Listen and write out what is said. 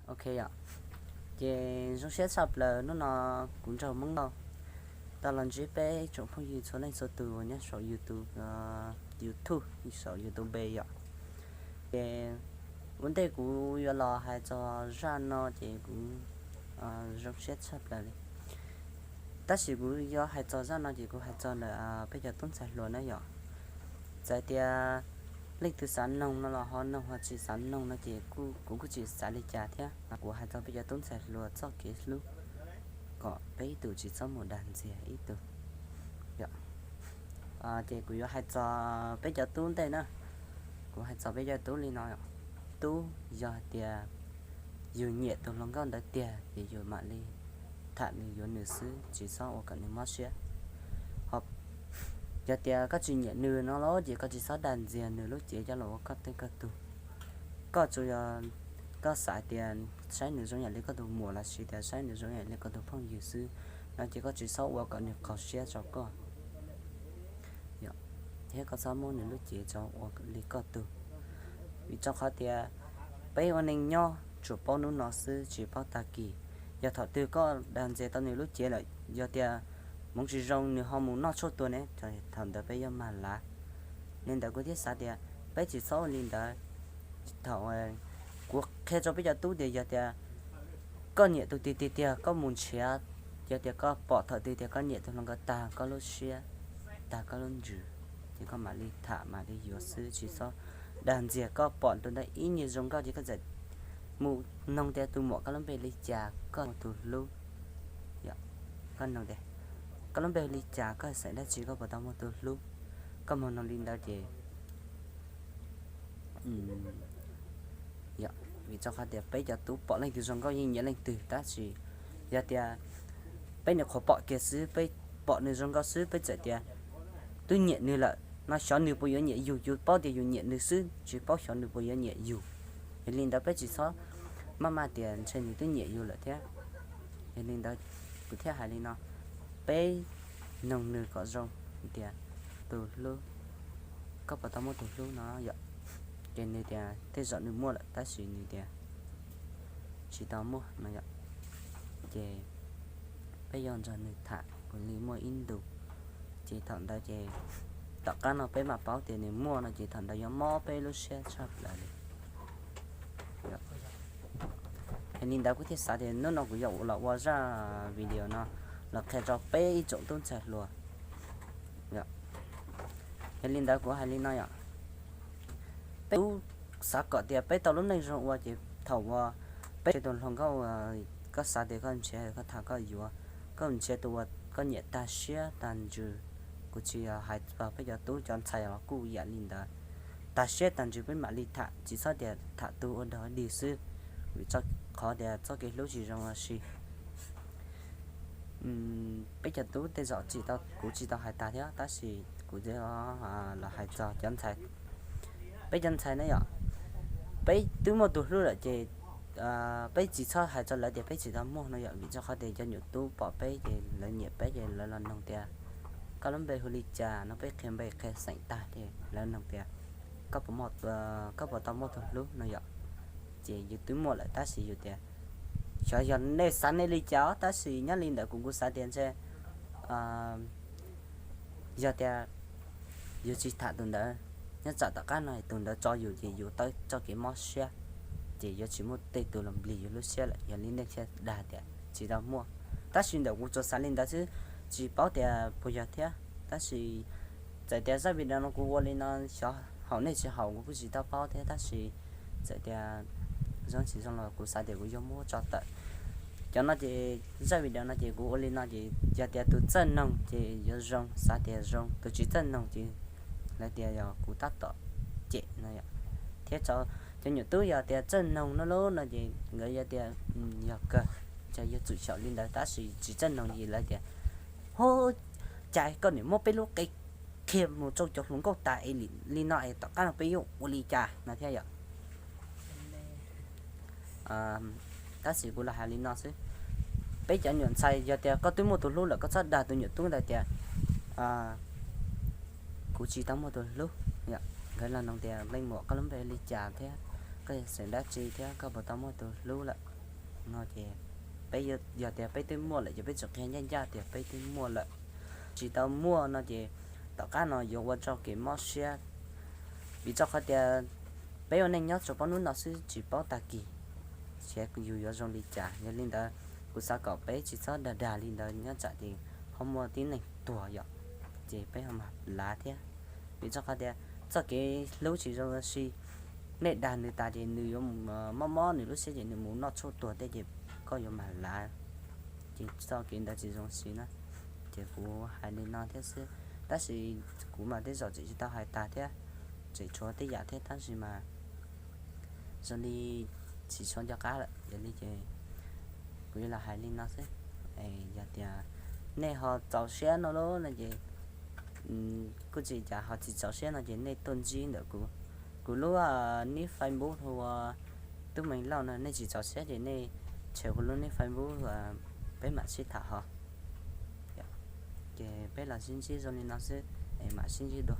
Ok yom, ces zoo siab tshaj plaws hnub no kuv nrog Hmoob Lauj tau los ntsib peb tsoom phooj ywg txhua leej txhua tus nyob saum YouTube, YouTube, saum YouTube yom. Ces ua ntej kuv yuav los hais txog zaj no ces kuv zoo siab tshaj plaws li. Tab sis kuv yuav hais txog zaj no ces kuv hais txog ntawm peb cov tub ntxhais hluas na yom. Txawm tias leej twg xav noog no los ho noog, ho tsis xav noog no ces kuv kuj tsis xav li cas thiab. Kuv hais txog peb cov tub ntxhais hluas txoj kev hlub kom peb ib tug tsis txhob mus dag ntxias ib tug. Ces kuv yuav hais txog peb cov tub ntej na. Kuv hais txog peb cov tub li no, tub yog tias yus nyiam tus hluas nkauj ntawd tiag ces yus mam li tham nws yuav nws xwb, tsis txhob ua kom nws mob siab. Ho yog tias koj tsis nyiam nws no los ces koj tsis txhob dag ntxias nws lub cev coj los ua koj tej koj tug. Koj tsuas yog koj xav tias saib nws zoo yam li koj tus muam los sis tias saib nws zoo yam li koj tus phooj ywg xwb no ces koj tsis txhob ua kom nws qaug siab rau koj, thiab koj txhob muab nws lub cev tso ua li koj tug. Vim rau qhov tias peb ua neej nyob tsuas paub hnub no xwb tsis paub tag kis. Yog thaum twg koj dag ntxias tau nws lub cev lawm, yog tias hmoov tsis zoo nws ho mus noj tshuaj tuag ne, thaum ntawd peb yuav mag lav. Li ntawd kuv thiaj xav tias peb tsis txhob ua li ntawd. Thaum kuv qhia rau peb cov tub tias yog tias koj nyiam tus twg tiag tiag koj mus nrhiav, yog tias koj pom thaum twg tias koj nyiam tus hluas nkauj tag koj lub siab, tag koj lub ntsws, ces koj mam li tham mam li yuav xwb, tsis txhob dag ntxias. Koj pom tus ntawd ib nyuag zoo nkauj ces koj txawm mus noog tias tus muam koj lub npe li cas, koj mus tus hlub. Koj noog tias koj lub npe li cas, koj xeem dab tsi, koj puas tau muaj tus hlub. Koj mus noog li ntawd ces vim rau qhov tias peb cov tub pom leej twg zoo nkauj yeej nyiam leej twg, tab sis yog tias peb nyuam qhuav pom kiag xwb, peb pom nws zoo nkauj xwb peb txawm tias twb nyiam nws lawm no xyov nws puas yuav nyiam yus, yus paub tias yus nyiam nws xwb tsis paub xyov nws puas yuav nyiam yus. Yog li ntawd peb tsis txhob maj maj tias ntshe nws twb nyiam yus lawm thiab. Yog li ntawd kuv thiaj hais li no, peb noog nws kom zoo tias tus hlub, koj puas tau muaj tus hlub no yom. Ces nws tias tej zaum nws muaj lawm tab sis nws tias tsis tau muaj no yom. Ces peb yuav nrog nws tham ua li muaj ib ntus, ces thaum ntawd ces tom qab no peb mam paub tias nws muaj no ces thaum ntawd yuav mob peb lub siab tshaj plaws li. Yog li ntawd kuv thiaj xav tias hnub no kuv yuav los ua zaj video no los qhia rau peb ib tsoom tub ntxhais hluas. Yog li ntawd kuv hais li no yom, peb tub xav kom tias peb tau lub neej zoo ua ces thaum uas peb nrhiav tus hluas nkauj, koj xav tias koj nrhiav koj tham koj yuav, koj nrhiav tus uas koj nyiam tag siab tag ntsws. Kuv tsis hais peb cov tub, cov ntxhais los kuj yam li ntawd. Tag siab tag ntsws peb mam li tham, tsis txhob tias tham tu ua dog dig xwb, vim qhov tias txoj kev hlub tsis zoo los sis peb cov tub tej zaum tsis tau, kuv tsis tau hais tag thiab tab sis kuv los hais txog cov ntxhais. Peb cov ntxhais na yom, peb twb muaj tus hlub lawm ces peb tsis txhob hais rau lawv tias peb tsis tau muaj no yom, vim rau qhov tias cov nyuam tub pom peb ces lawv nyiam peb ces lawv los noog tias koj lub npe hu li cas no, peb qhia npe qhia xeem tag ces lawv noog tias koj puas tau muaj tus hlub no yom. Ces yus twb muaj lawm tab sis yus tias xyov yog nej xav nej li cas os, tab sis nyob li ntawd kuv kuv xav tias ntshe yog tias yus tsis tham tus ntawd, nyob tsam tom qab no tus ntawd tso yus ces yus tau txoj kev mob siab, ces yuav tsis muaj tej tus los nplig yus lub siab lawm. Yog li nej thiaj dag tias tsis tau muaj, tab sis ntawm kuv tsuas xav li ntawd xwb, tsis paub tias puas yog thiab. Tab sis txawm tias zaj video no kuv ua li no, xyov haum nej tsis haum kuv kuj tsis tau paub thiab, tab sis txawm tias zoo tsis zoo los kuv xav tias kuv yuav muab tso tawm. Cov no ces zaj video no ces kuv ua li no ces yog tias tus txawj noog ces yuav zoo, xav tias zoo, tus tsis txawj noog ces lawv tias yog kuv tab tom cem no yom. Thiab cov nyuam tub yog tias txawj noog no lub no ces nkawd yog tias yog kawg, ces yuav txwm xyaum li ntawd, tab sis tsis txawj noog ces lawv tias hu, cas koj niam muab peb lub qe qhia mus rau cov hluas nkauj tas es li no es tom qab no peb yuav ua li cas no thiab yom. Tab sis kuv los hais li no xwb, peb cov nyuam ntxhais yog tias koj twb muaj tus hlub lawm koj txhob dag tus nyuam tub ntawd tias kuv tsis tau muaj tus hlub. Nkawd los noog tias leej muam koj lub npe li cas thiab koj yog xeem dab tsi thiab koj puas tau muaj tus hlub lawm. No ces peb, yog tias peb twb muaj lawm ces peb tsuas qhia ncaj ncaj tias peb twb muaj lawm. Tsis tau muaj no ces tom qab no yuav ua rau kev mob siab, vim rau qhov tias peb ua neej nyob tsuas paub hnub no xwb tsis paub tag kis, xyov yus yuav zoo li cas. Yog li ntawd kuv xav kom peb tsis txhob dag dag li ntawd nyob tsam ces ho muaj tib neeg tuag yom, ces peb ho mag lav thiab. Vim rau qhov tias txoj kev hlub tsis zoo si, nej dag nws tas ces nws yuav mob mob nws lub siab ces nws mus noj tshuaj tuag thiab ces koj yuav mag lav. Ces txoj kev ntawd tsis zoo si na. Ces kuv hais li no thiab xwb, tab sis kuv mas tej zaum tseem tsis tau hais tas thiab, tseem tshuav tej yam thiab tab sis mas zoo li tsis tshua nco qab lawm. Yog li ces kuv yuav los hais li no xwb. Yog tias nej ho txaus siab no lawm no ces kuj tsis cas, ho tsis txaus siab no ces nej tuaj ntsib ntawm kuv, kuv lub nick Facebook hu ua Tub Meej Lauj no. Nej tsis txaus siab ces nej tshem kuv lub nick Facebook, peb mam sib tham ho. Ces peb los sib ntsib zoo li no xwb, mam sib ntsib dua.